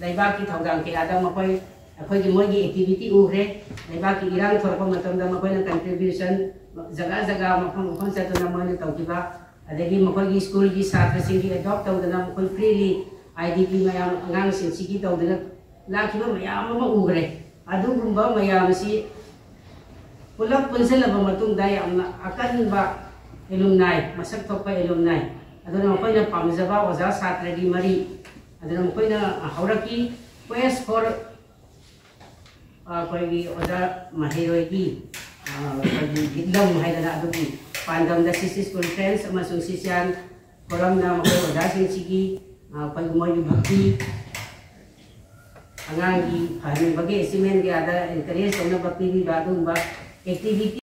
ꯂꯩꯕꯥꯛꯀꯤ ꯊꯧꯗꯥꯡ ꯀꯌꯥꯗ ꯃꯈꯣꯏ ꯑꯩꯈꯣꯏꯒꯤ ꯃꯣꯏꯒꯤ ꯑꯦꯛꯇꯤꯚꯤꯇꯤ ꯎꯈ꯭ꯔꯦ꯫ ꯂꯩꯕꯥꯛꯀꯤ ꯏꯔꯥꯡ ꯊꯣꯔꯛꯄ ꯃꯇꯝꯗ ꯃꯈꯣꯏꯅ ꯀꯟꯇ꯭ꯔꯤꯕ꯭ꯌꯨꯁꯟ ꯖꯒꯥ ꯖꯒꯥ, ꯃꯐꯝ ꯃꯐꯝ ꯆꯠꯇꯨꯅ ꯃꯣꯏꯅ ꯇꯧꯈꯤꯕ, ꯑꯗꯒꯤ ꯃꯈꯣꯏꯒꯤ ꯁ꯭ꯀꯨꯜꯒꯤ ꯁꯥꯇ꯭ꯔꯁꯤꯡꯒꯤ ꯑꯦꯗꯣꯞ ꯇꯧꯗꯅ ꯃꯈꯣꯏ ꯐ꯭ꯔꯤꯂꯤ ꯑꯥꯏ ꯗꯤ ꯄꯤ ꯃꯌꯥꯝ ꯑꯉꯥꯡꯁꯤꯡꯁꯤꯒꯤ ꯇꯧꯗꯅ ꯂꯥꯛꯈꯤꯕ ꯃꯌꯥꯝ ꯑꯃ ꯎꯈ꯭ꯔꯦ꯫ ꯑꯗꯨꯒꯨꯝꯕ ꯃꯌꯥꯝ ꯑꯁꯤ ꯄꯨꯂꯞ ꯄꯨꯟꯁꯤꯜꯂꯕ ꯃꯇꯨꯡꯗ ꯌꯥꯝꯅ ꯑꯀꯟꯕ ꯑꯦꯂꯨꯝꯅꯥꯏ, ꯃꯁꯛ ꯊꯣꯛꯄ ꯑꯦꯂꯨꯝꯅꯥꯏ꯫ ꯑꯗꯨꯅ ꯃꯈꯣꯏꯅ ꯄꯥꯝꯖꯕ ꯑꯣꯖꯥ ꯁꯥꯇ꯭ꯔꯒꯤ ꯃꯔꯤ꯫ ꯑꯗꯨꯅ ꯃꯈꯣꯏꯅ ꯍꯧꯔꯛꯈꯤ, Quest for, ꯑ, ꯑꯩꯈꯣꯏꯒꯤ ꯑꯣꯖꯥ ꯃꯍꯩꯔꯣꯏꯒꯤ, ꯑ, ꯑꯩꯈꯣꯏꯒꯤ ꯂꯤꯛꯂꯝ ꯍꯥꯏꯗꯅ ꯑꯗꯨꯒꯤ ꯄꯥꯟꯗꯝꯗ ꯁꯤꯁꯤ ꯁ꯭ꯀꯨꯜ ꯐ꯭ꯔꯦꯟꯁ ꯑꯃꯁꯨꯡ ꯁꯤꯁꯤꯌꯥꯟ ꯐꯣꯔꯝꯅ ꯃꯈꯣꯏ ꯑꯣꯖꯥꯁꯤꯡꯁꯤꯒꯤ, ꯑ, ꯑꯩꯈꯣꯏꯒꯤ ꯃꯣꯏꯒꯤ ꯚꯛꯇꯤ, ꯑꯉꯥꯡꯒꯤ ꯐꯍꯟꯅꯤꯡꯕꯒꯤ ꯑꯦꯆꯤꯞꯃꯦꯟ ꯀꯌꯥꯗ ꯑꯦꯟꯀꯔꯦꯖ ꯇꯧꯅꯕ ꯄꯤꯕꯤꯕ ꯑꯗꯨꯒꯨꯝꯕ ꯑꯦꯛꯇꯤꯚꯤꯇꯤ